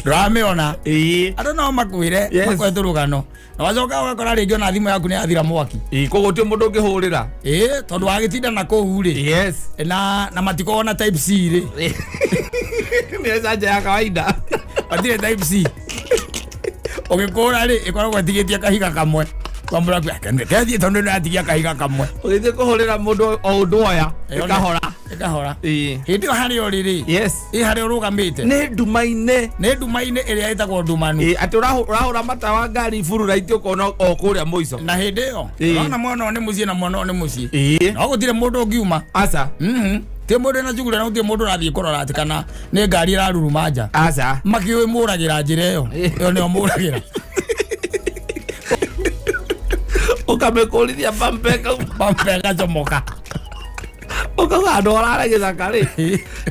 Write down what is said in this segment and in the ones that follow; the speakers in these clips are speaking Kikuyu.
Ndũramĩona. Ĩĩ. Andũ no makwĩre. Yes. Makwe tũrũgano. Na wacoka ũgakora rĩngĩ ona thimũ yaku nĩ yathira mwaki. Ĩĩ, koguo gũtirĩ mũndũ ũngĩhũrĩra. Ĩĩ, tondũ wagĩtinda na kũu rĩ. Yes. Na matikoragwo na type C rĩ. Nĩ canja ya kawaida. Matirĩ type C. Ũgĩkũra rĩ, ĩkoragwo ĩtigĩtie kahiga kamwe. Kwambũra kethiĩ tondũ nĩ yatigia kahiga kamwe. Ũgĩthiĩ kũhũrĩra mũndũ o ũndũ oya ĩkahora. Ĩkahora. Ĩĩ. Hĩndĩ ĩyo harĩa ũrĩ rĩ. Yes. Ĩ harĩa ũrũgamĩte. Nĩ nduma-inĩ. Nĩ nduma-inĩ ĩrĩa ĩtagwo ndumanu. Ĩĩ, atĩ ũrahũra matawa ngari bururaiti ũkona o kũrĩa mũico. Na hĩndĩ ĩyo Ĩĩ. ũrona mwena ũyũ nĩ mũciĩ na mwena ũyũ nĩ mũciĩ. Ĩĩ. No gũtirĩ mũndũ ũngiuma. Aca. Ti mũndũ wĩna shughuli na gũtirĩ mũndũ ũrathiĩ kũrora atĩ kana nĩ ngari ĩraruruma nja. Aca. Makĩũĩ mũragĩra njĩra ĩyo. Ĩyo nĩyo mũragĩra. Ũkamĩkũrithia bambe ĩkauma. Bambe ĩgacomoka. Ũkauga handũ ũrare gĩthaka rĩ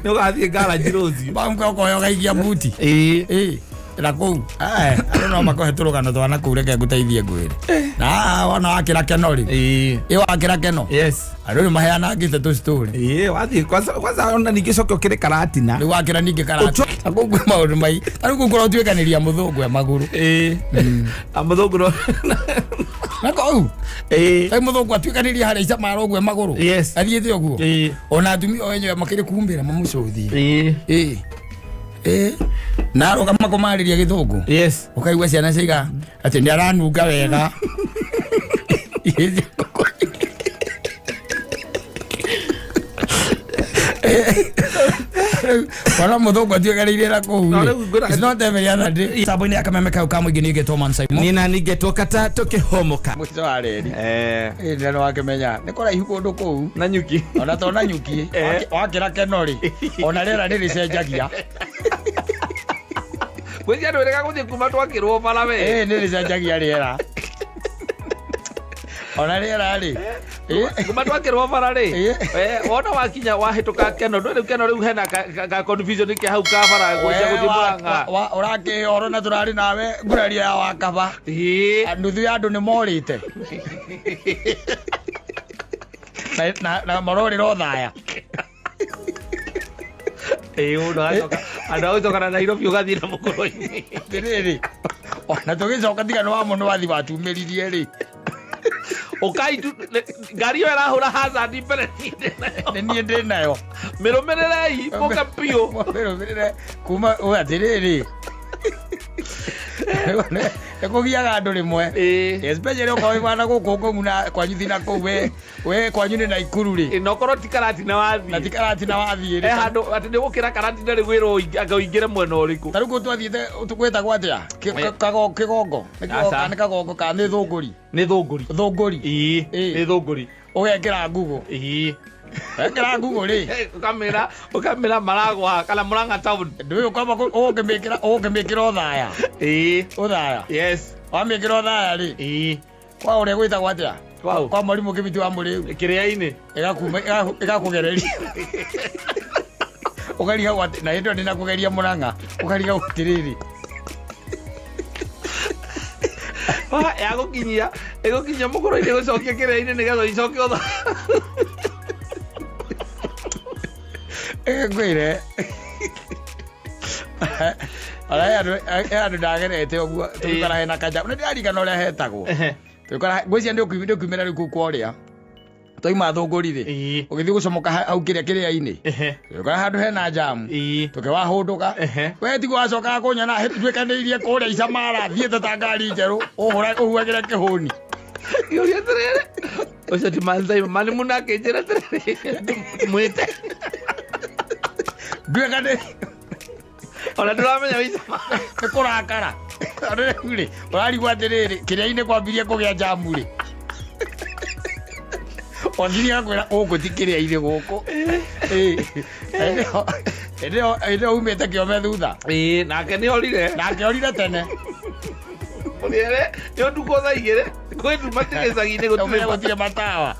nĩ ũgathiĩ ngaranji rũciũ. Bambe ũkoya ũgaikia buti. Ĩĩ. Ĩĩ. Na kũu. Aya, andũ no makũhe tũrũgano twa na kũu reke ngũteithie ngwĩre. Na haha wona wakĩra keno rĩ. Ĩĩ. Ĩ wakĩra keno. Yes. Andũ nĩ maheanangĩte tũ story. Ĩĩ, wathiĩ kwanza kwanza ona ningĩ coke ũkĩrĩ karatina. Rĩu wakĩra ningĩ karata. Na kũu kwĩ maũndũ mai. Ta rĩu kũu kũrĩa ũtuĩkanĩria mũthũngũ e magũrũ. Ĩĩ. Na mũthũngũ no. Na kũu. Ĩĩ. Rĩu mũthũngũ atuĩkanĩria harĩa icamara ũguo e magũrũ. Yes. Athiĩte ũguo. Ĩĩ. Ona atumia o enyewe makĩrĩ kumbĩra mamũcũthie. Ĩĩ. Ĩĩ. Ĩĩ. Na arũgama kũmarĩria gĩthũngũ. Yes. Ũkaigua ciana ciaiga atĩ nĩ aranunga wega. Wona mũthũngũ atuĩkanĩirie na kũu No, rĩ. rĩu ngwĩra- It's not every other day. Mĩtambo-inĩ ya kameme kau ka mũingĩ nĩ ngetwo Man Simon. Nina ningetwo kata tũkĩhomoka. Mũico wa reri. Eh. Ĩ nĩ wakĩmenya nĩ kũraihu kũndũ kũu. Na nyuki. Ona to na nyuki. Eh. Wakĩra keno rĩ. Ona rĩera nĩ rĩcenjagia. Gwĩcia ndwĩrĩga gũthiĩ kuma twakĩrwo bara we. Ĩ nĩ rĩcenjagia rĩera. Ona rĩera rĩ. Ĩ. Kuma twakĩrwo bara rĩ. Ĩ. Eh, wona wakinya wahĩtũka keno ndũĩ rĩu keno rĩu hena ka confusion kĩa hau ka bara gwĩcia gũthiĩ Mũrang'a. Ũrakĩhe ũhoro na tũrarĩ nawe nguraria ya wakaba. Ĩ. Nuthu ya andũ nĩ morĩte. Na marorĩra ũthaya. Ĩ mũndũ agacoka andũ a gũcoka na Nairobi ũgathiĩ na mũkũrũ-inĩ. Atĩrĩrĩ, ona tũgĩcoka tiga nĩ wa mũno wathi watumĩririe rĩ. Ũkai tu ngari ĩyo ĩrahũra hazard mbere niĩ ndĩ nayo. Nĩ niĩ ndĩ nayo. Mĩrũmĩrĩrei mũke biũ. Mĩrũmĩrĩre kuma atĩrĩrĩ. Nĩ kũgiaga andũ rĩmwe. Ĩ. Especially okorwo wĩ mwana gũkũ ngũmu na kwanyu thina kũu we kwanyu nĩ Naikuru rĩ. Ĩ, na ũkorwo ti Karatina Na wathiĩ. ti Karatina wathiĩ He rĩ. handũ atĩ nĩ gũkĩra Karatina rĩ wĩrwo anga ũingĩre mwena ũrĩkũ. Ta rĩu kũu twathiĩte gwĩtagwo atĩa? Kĩgongo. Nĩ kĩgongo Aca. nĩ kagongo ka nĩ thũngũri. Nĩ thũngũri. Thũngũri. Ĩĩ, Ĩĩ. nĩ thũngũri. Ũgekĩra Google. Ĩĩ. Wekĩra Google rĩ. Ũkamĩra ũkamĩra Maragwa kana Murang'a town. Ndũĩ ũkwamba ũgũkĩmĩkĩra ũgũkĩmĩkĩra ũthaya. Ĩĩ. Ũthaya. Yes. Wamĩkĩra ũthaya rĩ. Ĩĩ. Kwa ũrĩa gwĩtagwo atĩa? Kwa ũ? Kwa mwarimũ Kĩmiti wa Mũrĩu. Kĩrĩa-inĩ. Ĩgakuma ĩgakũgereria. Ũkarigagwo atĩ na hĩndĩ ĩyo ndĩnakũgeria Mũrang'a. Ũkarigagwo atĩrĩrĩ. Yagũkinyia ĩgũkinyia mũkũrũ-inĩ ĩgũcokie kĩrĩa-inĩ nĩgetha icoke ũtha. Ngwĩre. Ona he andũ ndagerete ũguo tũgĩkora hena kanja. Nĩ ndĩrarikana ũrĩa hetagwo. Tũgĩkora ngwĩciria nĩ ũkiumĩra rĩu kũu kwa ũrĩa. Twauma thũngũri rĩ. Ĩĩ. Ũgĩthiĩ gũcomoka hau kĩrĩa kĩrĩa-inĩ. Ehe. Tũgĩkora handũ hena jamu. Ĩĩ. Tũkĩwahũndũka. Ehe. We tiguo wacokaga kũnyona nduĩkanĩirie kũrĩa Icamara thiĩte ta ngari njerũ ũhũra ũhuagĩre kĩhũni. Ngĩũria atĩrĩrĩ ũcio ti Mathai mani mũno akĩnjĩra atĩrĩrĩ mwĩte Nduĩkanĩirie ona ndũramenya wĩ Icamara. nĩ kũrakara. Tondũ rĩu rĩ ũrarigwo atĩrĩrĩ kĩrĩa-inĩ kwambirie kũgĩa jamu rĩ. Wakiri akwĩra gũkũ ti kĩrĩa-inĩ gũkũ. Ĩĩ. Hĩndĩ ĩyo- hĩndĩ ĩyo hĩndĩ ĩyo umĩte kĩome thutha. Ĩĩ nake nĩ orire. Nake orire tene. Mũrĩere nĩ ũtukũ thaa igĩrĩ kwĩ nduma ti gĩcagi-inĩ Ũmenye gũtirĩ gũtirĩ matawa.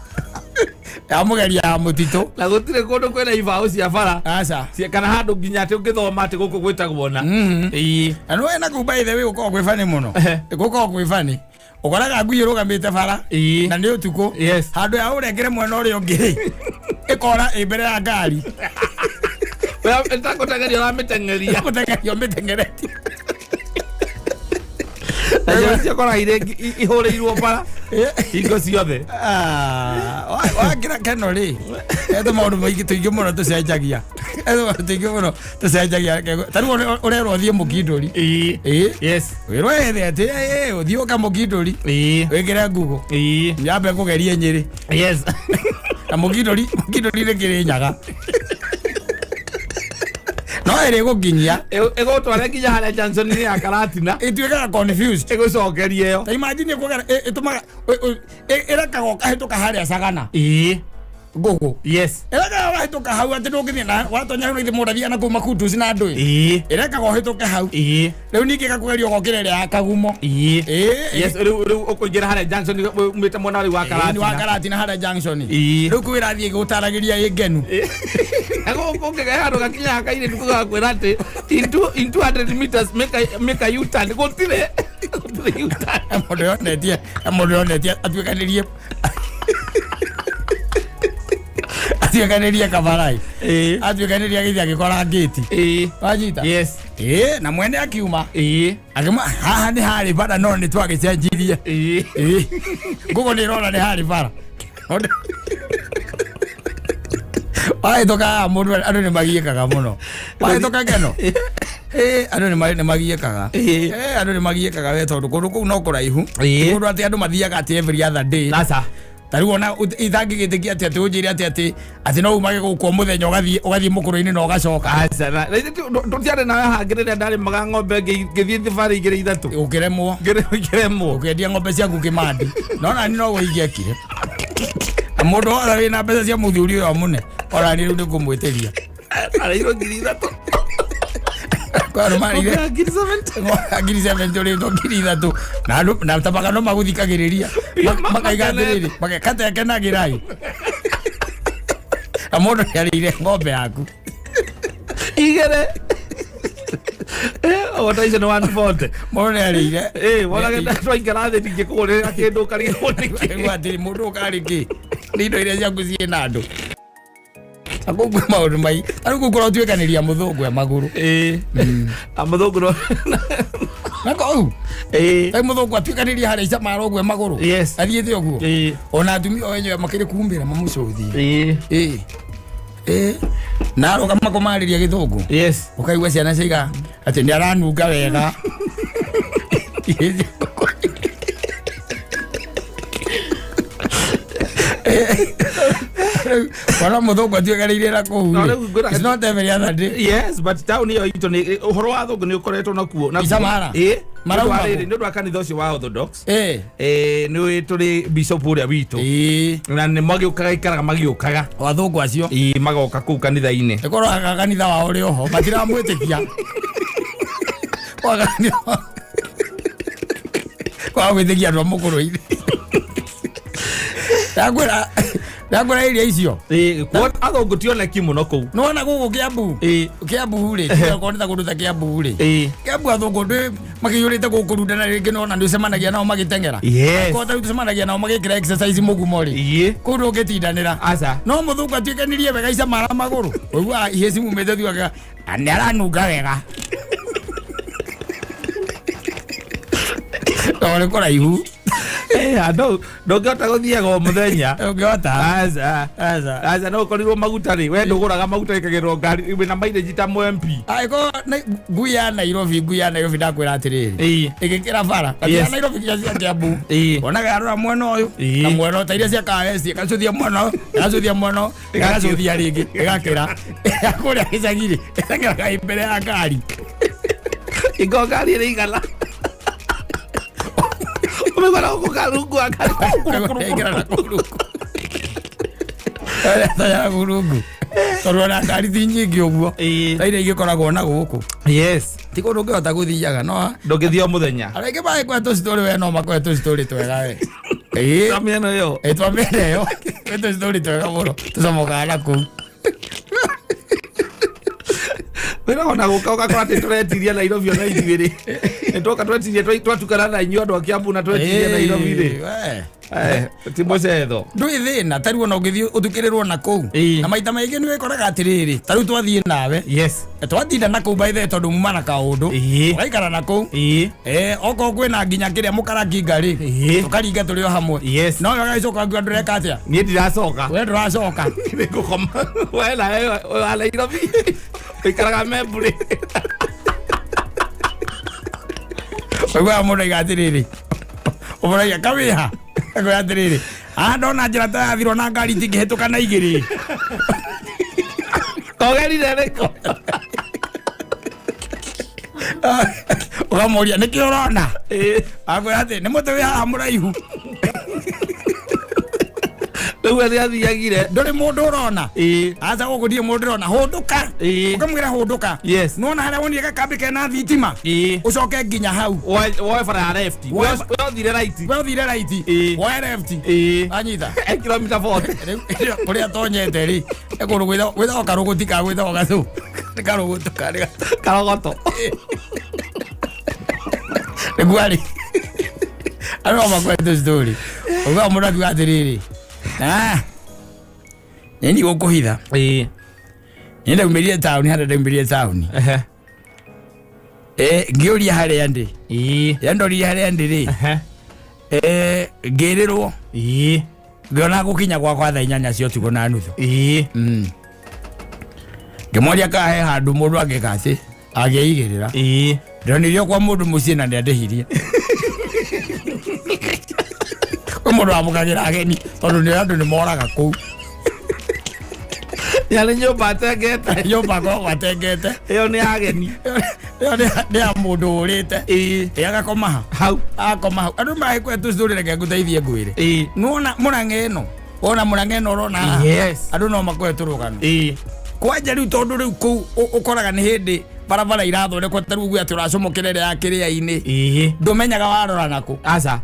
Ya mũgeria ya mũtitũ. na gũtirĩ kũndũ kwĩna ibaũ cia bara Aca. Kana handũ nginya atĩ ũngĩthoma atĩ gũkũ gwĩtagwo na. Ĩĩ. Na nĩ na kuu by the way gũkoragwo kwĩ bani mũno. Ehe. Gũkoragwo kwĩ bani. Ũkoraga ngui ĩrũgamĩte bara. Ĩĩ. Na nĩ ũtukũ. Yes. Handũ ya ũrengere mwena ũrĩa ũngĩ rĩ. Ĩkora ĩ mbere ya ngari. Ĩtakũteng'eria ũramĩteng'eria. Gũteng'eria ũmĩteng'eretie. Na ciana ciakora irĩ ihũrĩirwo bara hingo ciothe. Ah, wakĩra keno rĩ, etho maũndũ maingĩ tũingĩ mũno tũcenjagia, etho maũndũ tũingĩ mũno tũcenjagia. Ta rĩu ũrerwo ũthiĩ mũkindũri. Ĩĩ. Ĩĩ. Yes. Wĩrwo ethe atĩ ĩ ũthiĩ ũkamũkindũri. Ĩĩ. Wĩkĩre ngugo. Ĩĩ. Nyambe kũgerie Nyĩrĩ. Yes. Na mũkindũri, mũkindũri nĩ Kĩrĩnyaga, no ĩrĩ gũkinyia. Ĩgũtwara nginya harĩa junction-inĩ ya Karatina. Ĩtuĩkaga confused. Ĩgũcokerie ĩyo. Ta imagine kũgera ĩtũmaga ĩrekaga ũkahĩtũka harĩa Sagana. Ĩĩ. Ngũgũ. Yes. Ĩrekaga ũkahĩtũka hau atĩ ndũngĩthiĩ na watonya hau ithe mũndũ athiaga na kũu makutuci na ndũĩ. Ĩĩ. Ĩrekaga ũhĩtũke hau. Ĩĩ. Rĩu ningĩ ĩgakũgeria ũgokĩra ĩrĩa ya Kagumo. Ĩĩ. Ĩĩ. Yes, rĩu ũkũingĩra harĩa junction umĩte mwena rĩu wa Ĩĩ, nĩ wa Karatina. Karatina harĩa junction. Ĩĩ. Rĩu kũu ĩrathiĩ ĩgũtaragĩria ĩ ngenu. Na gũkũ ũngĩgĩa handũ gakinyaga kairĩtu gagakwĩra atĩ in 200 meters make a U-turn. Gũtirĩ U-turn. Mũndũ yonetie, mũndũ yonetie atuĩkanĩrie kabarai. Ĩĩ. Atuĩkanĩrie agĩthiĩ agĩkora ngĩti. Ĩĩ. Wanyita? Yes. Ĩĩ, na mwene akiuma. Ĩĩ. Akĩma haha nĩ harĩ bara no nĩ twagĩcenjirie. Ĩĩ. Ĩĩ. Ngũkũ nĩ ĩrona nĩ harĩ bara. Wahĩtũka haha mũndũ andũ nĩ magiĩkaga mũno. Wahĩtũka keno. Ĩĩ, andũ nĩ magiĩkaga. Ĩĩ. Ĩĩ, andũ nĩ magiĩkaga we tondũ kũndũ kũu no kũraihu. Ĩĩ. Kũndũ atĩ andũ mathiaga atĩ every other day. Aca. Ta rĩu ona itangĩgĩtĩkia atĩ ũnjĩre atĩ no umage gũkũ o mũthenya ũgathiĩ mũkũrũ-inĩ na ũgacoka. Aca. Na tũtiarĩ nawe hangĩ rĩrĩa ndarĩmaga ng'ombe ngĩthiĩ thabarĩ igĩrĩ ithatũ. Ũkĩremwo. Ngĩremwo. Ũkĩendia ng'ombe ciaku Kĩmandi. No nani no ingĩekire. Na mũndũ wothe wĩna mbeca cia mũthuri ũyũ amũne, ona niĩ rĩu nĩngũmwĩtĩria. Arĩirwo 3,000. Kwa andũ marĩire 70,000. 70,000 ũrĩtwo 3,000. Na andũ na tabaga no magũthikagĩrĩria. Makaiga atĩrĩrĩ, katekenagĩrai. Na mũndũ nĩarĩire ng'ombe yaku. Igĩrĩ. Ota icio nĩ 140. Mũndũ nĩarĩire. Ĩĩ, wonage twaikara thĩ ndingĩkũgũrĩra kĩndũ ũkarigwo nĩkĩ. Rĩu atĩrĩ mũndũ ũkarĩ kĩ? Nĩ indo iria ciaku ciĩ na andũ. Na kũu kwĩ maũndũ maingĩ. Ta rĩu kũu kũrotuĩkanĩria mũthũngũ e magũrũ. Ĩĩ. Mũthũngũ no. Na kũu. Ĩĩ. Ta mũthũngũ atuĩkanĩria harĩa Icamara ũguo e magũrũ. Yes. Athiĩte ũguo. Ĩĩ. Ona atumia o enyewe makĩrĩ kumbĩra mamũcũthie. Ĩĩ. Ĩĩ. Ĩĩ. Na arũgama kũmarĩria gĩthũngũ. Yes. Ũkaigua ciana ciaiga atĩ nĩ aranunga wega. Wona mũthũngũ atuĩkanĩirie na kũu No, rĩ. rĩu ngwĩra- It's not every other day. Yes, but town ĩyo itũ nĩ ũhoro wa thũngũ nĩ ũkoretwo nakuo. Icamara? Ĩĩ. Marauma kũ? Nĩ ũndũ wa kanitha ũcio wa Orthodox. Ĩĩ. Ĩĩ, nĩ tũrĩ bishop ũrĩa witũ. Ĩĩ. Na nĩ magĩũkaga ikaraga magĩũkaga. O athũngũ acio. Ĩĩ, magoka kũu kanitha-inĩ. Ĩkorwo anga kanitha wao ũrĩ oho matiramwĩtĩkia. Kwa kanitha wao. Kwa gwĩtĩkia andũ a mũkũrũ-inĩ. Ndakwĩra irio icio. Ĩĩ, kuo athũngũ ti oneki mũno kũu. Nĩwona gũkũ Kĩambu? Ĩĩ. Kĩambu rĩ, okorwo nĩ ta kũndũ ta Kĩambu rĩ. Ĩĩ. Kĩambu athũngũ ndĩ makĩiyũrĩte gũkũ runda na rĩngĩ nĩwona nĩũcemanagia nao magĩteng'era. Yes. Okorwo ta rĩu tũcemanagia nao magĩkĩra exercise mũgumo rĩ. Ĩĩ. Kũu ndũngĩtindanĩra. Aca. No mũthũngũ atuĩkanirie wega Icamara magũrũ. Ũiguaga ihĩĩ cimumĩte thuaga nĩ aranunga wega. Tondũ nĩ kũraihu. Ĩĩ, andũ ndũngĩhota gũthiaga o mũthenya. Ũngĩhota. Aca. Aca. Aca no ũkorirwo maguta rĩ, we ndũgũraga maguta wĩkagĩrwo ngari wĩna mileage ta mũ MP. Angĩkorwo ngui ya Nairobi, ngui ya Nairobi ndakwĩra atĩrĩrĩ. Ĩĩ. Ĩgĩkĩra bara. Yes. Ya Nairobi nginya cia Kĩambu. Ĩĩ. Wonaga yarora mwena ũyũ Ĩĩ. na mwena ũyũ, ta iria cia Kahawa ĩgacũthia mwena ũyũ, ĩgacũthia mwena ũyũ, ĩgacũthia rĩngĩ, ĩgakĩra. Ya kũrĩa gĩcagi-rĩ, ĩteng'eraga ĩ mbere ya ngari. Ĩngoo ngari ĩrĩ igana. Ũmĩkora gũkũ karungu wa ngari. Ĩngĩra na kũu rungu. Ĩrĩa kũu rungu. Tondũ ona ngari ti nyingĩ ũguo. Ĩĩ. Ta iria igĩkoragwo na gũkũ. Yes. Ti kũndũ ũngĩhota gũthiaga no Ndũngĩthiĩ o mũthenya. arĩa aingĩ magĩkũhe tũcitorĩ we no makũhe tũcitorĩ twega we. Ĩĩ. Ta mĩena ĩyo. Ĩ twamĩena ĩyo. Kwĩ tũcitorĩ twega mũno tũcomokaga na kũu. Wĩragwo na gũka ũgakora atĩ tũretiria Nairobi ona ithuĩ rĩ. Nĩ twoka twetirie twatukana na inyuĩ andũ a Kiambu na twetirie Nairobi rĩ. We. Ti mũcetho. Ndũĩ thĩna ta rĩu ona ũngĩthiĩ ũtukĩrĩrwo na kũu. Ĩĩ. Na maita maingĩ nĩ wĩkoraga atĩrĩrĩ, ta rĩu twathiĩ nawe. Yes. Twatinda na kũu by the way tondũ muma na kaũndũ. Ĩĩ. Ũgaikara na kũu. Ĩĩ. Okorwo kwĩna nginya kĩrĩa mũkaranginga rĩ, Ĩĩ. tũkaringa tũrĩ o hamwe. Yes. No we ũgagĩcoka ũkiuga ndũreka atĩa? Niĩ ndiracoka. We ndũracoka. Nĩ ngũkoma. We nawe wa Nairobi. Ũikaraga Membũrĩ. Ũiguaga mũndũ aiga atĩrĩrĩ, ũmũragia kawĩha, akwĩra atĩrĩrĩ, haha ndona njĩra ta yathirwo na ngari itingĩhĩtũka na igĩrĩ. Kogerire rĩko. Ũkamũria nĩkĩ ũrona? Ĩĩ. Akwĩra atĩ nĩ mũtĩ wĩ haha mũraihu. Rĩu we nĩathiagire. Ndũrĩ mũndũ ũrona. Ĩĩ. Aca gũkũ ndirĩ mũndũ ũrona. Hũndũka. Ĩĩ. Ũkamwĩra hũndũka. Yes. Nĩwona harĩa wonire gakambĩ kena thitima? Ĩĩ. Ũcoke nginya hau. Woe bara ya left. Woe We ũthire right. We ũthire right. Ĩĩ. Woe left. Ĩĩ. Anyita. Kilomita 40. Rĩu kũrĩa atonyete rĩ, nĩ kũndũ gwĩtagwo karũgũti ka gwĩtagwo gacũ. Nĩ karũgũtũ karĩ Karogoto. nĩguo arĩ. Andũ no makwete story. Ũiguaga mũndũ akiuga atĩrĩrĩ, ah, nĩ niĩ gũkũhitha. Ĩĩ. Nĩ ndaumĩrire taũni harĩa ndaumĩrire taũni. Ehe. Ngĩũria harĩa ndĩ. Ĩĩ. Rĩrĩa ndorire harĩa ndĩ rĩ, Ehe. ngĩrĩrwo Ĩĩ. ngĩona gũkinya gwakwa thaa 8 cia ũtukũ na nuthu. Ĩĩ. Ngĩmoria kana he handũ mũndũ angĩka atĩ angĩigĩrĩra. Ĩĩ. Ndonirio kwa mũndũ mũciĩ na nĩandĩhirie. Kwĩ mũndũ wamũkagĩra ageni tondũ nĩ andũ nĩ moraga kũu. Yarĩ nyũmba atengete. Nyũmba akoragwo atengete. Ĩyo nĩ ageni. Ĩyo nĩ ya mũndũ ũrĩte. Ĩĩ. Ĩ agakoma ha? Hau. Agakoma hau. Andũ magĩkũhe tũcũrĩ reke ngũteithie ngwĩre. Ĩĩ. Nĩwona mũrang'a ĩno? Wona mũrang'a ĩno ũrona haha? Yes. Andũ no makũhe tũrũgano. Ĩĩ. Kwanja rĩu tondũ rĩu kũu ũkoraga nĩ hĩndĩ barabara irathondekwo ta rĩu uge atĩ ũracomokera ĩrĩa ya kĩrĩa-inĩ. Ĩĩ. Ndũmenyaga warora nakũ. Aca.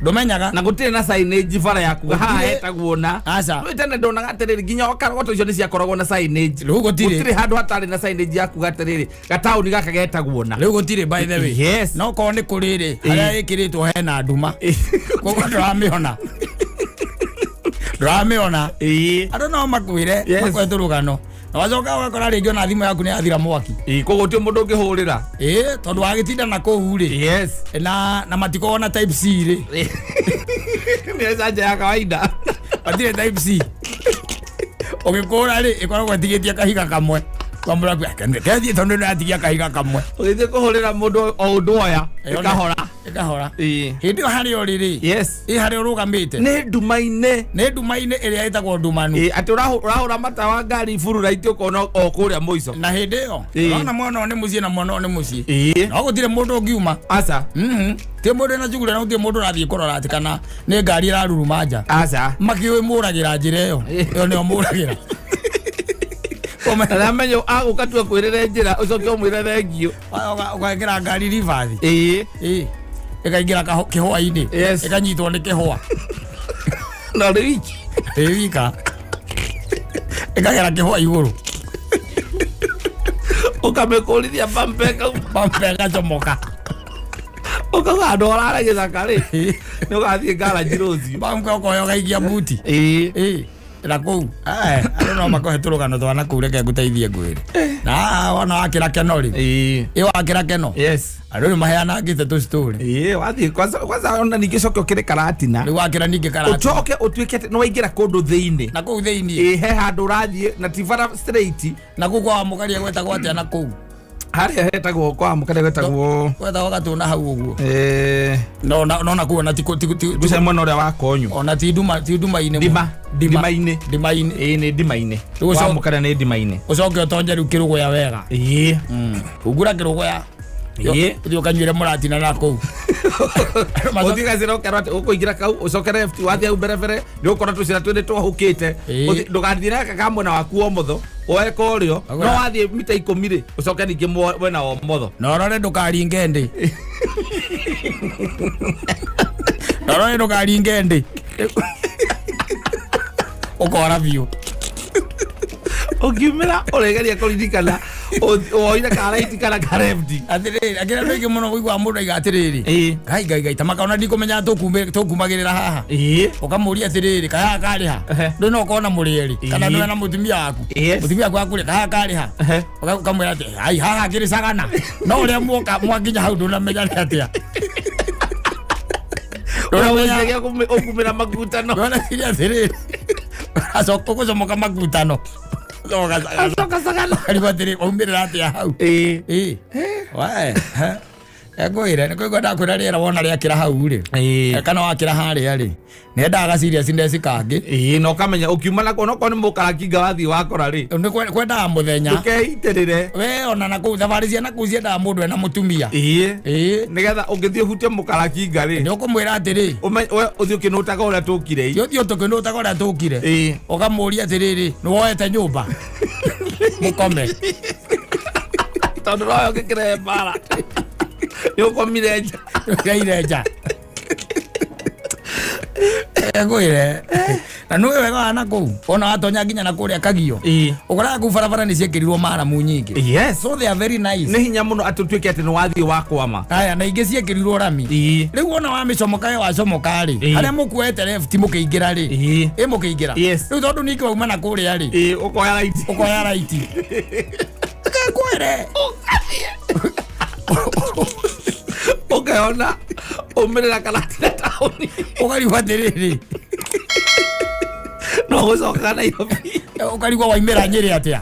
Ndũmenyaga. Na gũtirĩ na signage bara ya kuga haha Gũtirĩ. hetagwo na. Aca. Rĩu tene ndonaga atĩrĩrĩ nginya o karogoto icio nĩ ciakoragwo na signage. Rĩu gũtirĩ. Gũtirĩ handũ hatarĩ na signage ya kuga atĩrĩrĩ gataũni gaka getagwo na. Rĩu gũtirĩ by the way. Yes. No korwo nĩ kũrĩ rĩ, harĩa ĩkĩrĩtwo hena nduma. Koguo ndũramĩona. Ndũramĩona. Ĩĩ. Andũ no makwĩre, Yes. makũhe tũrũgano. Na wacoka ũgakora rĩngĩ ona thimũ yaku nĩ yathira mwaki. Ĩĩ koguo gũtirĩ mũndũ ũngĩhũrĩra. Ĩĩ, tondũ wagĩtinda na kũu rĩ. Yes. Na matikoragwo na type C rĩ. Nĩ canja ya kawaida. Matirĩ type C. Ũgĩkũra rĩ, ĩkoragwo ĩtigĩtie kahiga kamwe. Kwamũra kethiĩ tondũ nĩ yatigia kahiga kamwe. Ũgĩthiĩ kũhũrĩra mũndũ o ũndũ oya ĩkahora. Ĩkahora. Ĩĩ. Hĩndĩ ĩyo harĩa ũrĩ rĩ. Yes. Ĩ harĩa ũrũgamĩte. Nĩ nduma-inĩ. Nĩ nduma-inĩ ĩrĩa ĩtagwo ndumanu. Ĩĩ atĩ ũrahũra matawa ngari buru right ũkona o kũrĩa mũico. Na hĩndĩ ĩyo Ĩĩ. ũrona mwena ũyũ nĩ mũciĩ na mwena ũyũ nĩ mũciĩ. Ĩĩ. No gũtirĩ mũndũ ũngiuma. Aca. Ti mũndũ wĩna shughuli na gũtirĩ mũndũ ũrathiĩ kũrora atĩ kana nĩ ngari ĩraruruma nja. Aca. Makĩũĩ mũragĩra njĩra ĩyo. Ĩyo nĩyo mũragĩra. Na amenye agũka tu akwĩrĩre njĩra ũcoke ũmwĩre thengiũ. Ũgekĩra ngari ribathi. Ĩĩ. Ĩĩ. Ĩkaingĩra kĩhũa-inĩ. Yes. Ĩkanyitwo nĩ kĩhũa. Na rĩ wiki. Ĩ wika. Ĩkagera kĩhũa igũrũ. Ũkamĩkũrithia bambe ĩkauma. Bambe ĩgacomoka. Ũkauga handũ ũrare gĩthaka rĩ. Nĩ ũgathiĩ ngaranji rũciũ. Bambe ũkoya ũgaikia buti. Ĩĩ. Ĩĩ. Na kũu. Andũ no makũhe tũrũgano twa na kũu reke ngũteithie ngwĩre. Na wona wakĩra keno rĩ. Ĩĩ. Ĩ wakĩra keno. Yes. Andũ nĩ maheanangĩte tũ story. Ĩĩ wathiĩ kwanza ona ningĩ ũcoke ũkĩre karatina. Rĩu wakĩra ningĩ karatina. Ũcoke ũtuĩke atĩ nĩ waingĩra kũndũ thĩinĩ. Na kũu thĩinĩ. Ĩĩ he handũ ũrathiĩ na ti bara straight. Na kũu kwa Wamũkaria gwetagwo atĩa na kũu? Harĩa hetagwo kwa Wamũkaria gwetagwo Gwetagwo gatũna hau ũguo. No na no na kũu ona ti Ngwĩciria mwena ũrĩa wa Konyo. ona ti nduma ti nduma-inĩ. Ndima. Ndima. Ndima-inĩ. Ndima-inĩ. Ĩĩ nĩ ndima-inĩ. Rĩu Kwa Wamũkaria nĩ ndima-inĩ. Ũcoke ũtonye rĩu kĩrũgũya wega. Ĩĩ. Hungura kĩrũgũya. Ĩĩ. Ũthiĩ ũkanyuĩre mũratina na kũu. Ũthiĩ gacĩra ũkerwo atĩ ũkũingĩra kau ũcoke left wathiĩ hau mbere mbere nĩ ũkora tũcĩra twĩrĩ twahũkĩte. Ĩĩ. Ndũgathiĩ na gaka ka mwena waku wa ũmotho woe korĩo Agũra. no wathiĩ mita 10 rĩ ũcoke ningĩ mwena wa ũmotho. Na ũrore ndũkaringe ndĩ. Na ũrore ndũkaringe ndĩ. Ũkora biũ. Ũngiumĩra ũrĩgeria kũririkana Woire ka right kana ka left. Atĩrĩrĩ, akĩra andũ aingĩ mũno ũiguaga mũndũ aiga atĩrĩrĩ, ngai ngai ngai, ta makaona ndikũmenya tũkumagĩrĩra haha. Ũkamũria atĩrĩrĩ, kahaha karĩha? Ndũĩ no ũkorwo na mũrĩ erĩ kana ndũĩ na mũtumia waku. Mũtumia waku akũrĩa kahaha karĩha? Ũkamwĩra atĩ ai haha kĩrĩ cagana, no ũrĩa muoka mwakinya hau ndũnamenya nĩ atĩa. Ndũnamenya. Ũkumĩra makutano. Ndũnamenya atĩrĩrĩ, acoka ũgũcomoka makutano. Comoka cagana. Acoka cagana. Arigwo atĩrĩ, waumĩrĩra atĩa hau? Ĩĩ. Wae, ngwĩre nĩ kũigua ndakwĩra rĩera wona rĩakĩra hau rĩ, kana wakĩra harĩa rĩ, nĩendaga ga seriousness kangĩ. Ĩĩ, na ũkamenya ũkiuma na onokorwo nĩ mũkarakinga wathiĩ wakora rĩ, Nĩ kwendaga mũthenya. Ndũkeitĩrĩre. We ona na kũu thabarĩ cia na kũu ciendaga mũndũ ena mũtumia. Ĩĩ, nĩgetha ũngĩthiĩ ũhutie mũkarakinga rĩ, Nĩ ũkũmwĩra atĩrĩ, we ũthiĩ ũkĩnũtaga ũrĩa tũkire. Ti ũthiĩ ũtũkĩnũtaga ũrĩa tũkire. Ũkamũria atĩrĩrĩ, nĩ woete nyũmba mũkome? Tondũ noyo ũngĩkĩrehe mbara nĩ ũkomire nja. Gaire nja. Ngwĩre na nĩ wega wa na kũu ona watonya nginya na kũrĩa kagio, ũkoraga kũu barabara nĩ ciĩkĩrirwo maramu nyingĩ. So they are very nice. Nĩ hinya mũno atĩ ũtuĩke atĩ nĩ wathiĩ wakwama. Aya, na ingĩ ciĩkĩrirwo rami. Rĩu ona wamĩcomoka, wacomoka rĩ, harĩa mũkuete left mũkĩingĩra rĩ, ĩ mũkĩingĩra, rĩu tondũ ningĩ wauma na kũrĩa rĩ, Ĩĩ, ũkoya right. Ũkoya right. Kwĩre Ũkeona umĩrĩra Karatina taũni. Ũkarigwo atĩrĩrĩ, No gũcokaga Nairobi. Ũkarigwo waimĩra Nyĩrĩ atĩa.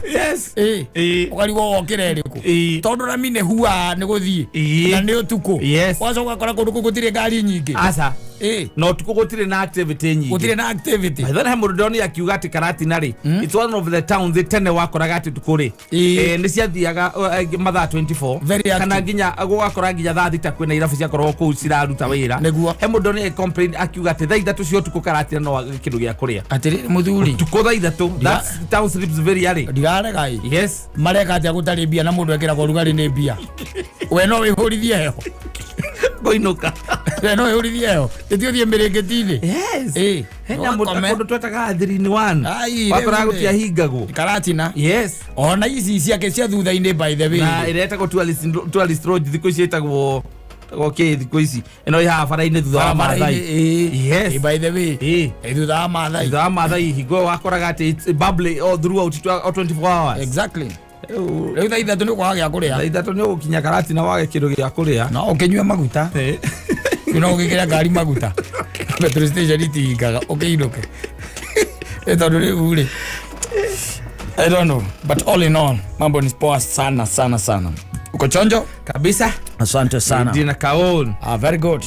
Ũkarigwo wokĩra ĩrĩkũ, tondũ rami nĩ hua nĩ gũthiĩ na nĩ ũtukũ. Ũgacoka ũgakora kũndũ kũu gũtirĩ ngari nyingĩ. Aca. Na ũtukũ gũtirĩ na activity nyingĩ. Gũtirĩ na activity. By the way, he mũndũ ndonire akiuga atĩ Karatina rĩ, it's one of the towns tene wakoraga atĩ ũtukũ rĩ, nĩ ciathiaga mathaa 24 Very active. kana nginya gũgakora nginya thaa 6 kwĩna irabu ciakoragwo kũu ciraruta wĩra. He mũndũ ndonire complain akiuga atĩ thaa 3 cia ũtukũ Karatina no wage kĩndũ gĩa kũrĩa. Atĩrĩrĩ mũthuri. Ũtukũ thaa 3, that's town sleeps very early. Ndirarega ĩ. Mareka atĩa gũtarĩ mbia na mũndũ ekĩragwo rugarĩ nĩ mbia? We no wĩhũrithie heho? Ngũinũka. We no wĩhũrithie heho? Tĩti ũthiĩ mĩrĩngĩti-inĩ. Hena mũndũ Ũgakome. kũndũ twetaga 3 in 1. Ai, wakoraga rĩu rĩ. gũtiahingagwo. Karatina. Ona ici ciake cia thutha-inĩ, by the way. Na ĩrĩa ĩtagwo tourist lodge thikũ ici ĩtagwo ĩtagwo kĩ thikũ ici, ĩno ĩ haha bara-inĩ thutha wa Maathai? By the way, thutha wa Maathai. Thutha wa Maathai, hingo ĩyo wakoraga atĩ it's bubbly all throughout all 24 hours. Exactly. Rĩu thaa 3 nĩ ũkwaga gĩa kũrĩa. Thaa 3 nĩ ũgũkinya Karatina wage kĩndũ gĩa kũrĩa. No ũkĩnyue maguta. Rĩu no ũgĩkĩre ngari maguta, petrol station itihingaga, ũkĩinũke. Tondũ rĩu rĩ, I don't know, but all in all mambo ni poa sana sana sana. Uko chonjo? Kabisa. Asante sana. Ndina kaon. Ah, very good.